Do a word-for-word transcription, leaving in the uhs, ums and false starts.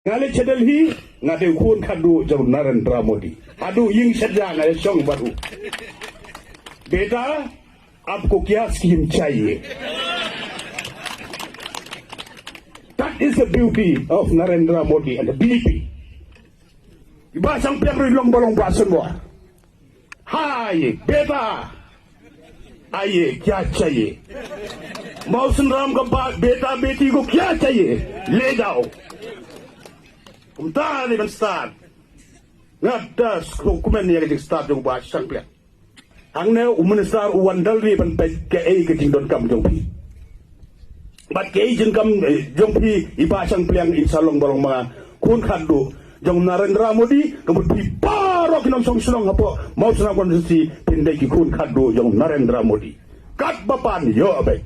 Nga leit sha Delhi, nga dei u khun khatduh jong Narendra Modi. Haduh ïing shet ja nga ïashong bad u. Beta, आपको क्या स्कीम चाहिए? That is the beauty of Narendra Modi and the B J P. I Bah Shangpliang ruh i long ba long Bah Shenmore. Hai, beta. आइए, क्या चाहिए? Mawsynram ka ba, beta beti ko kya chahiye? Le jao. Kumta ne ban start. Nga da skro kumen ne ka jing start jong Bah Shangpliang. Hangne u minister u wan dal ri ban peit kaei ka jingdonkam jong phi. Bad kaei jingkam, eh, jong phi i Bah Shangpliang in sa long ba long ma nga khun khatduh jong Narendra Modi, ka mut phi baroh ki nongshong shnong hapoh Mawsynram constituency phin dei ki khun khatduh jong Narendra Modi. Katba pan ïoh beit.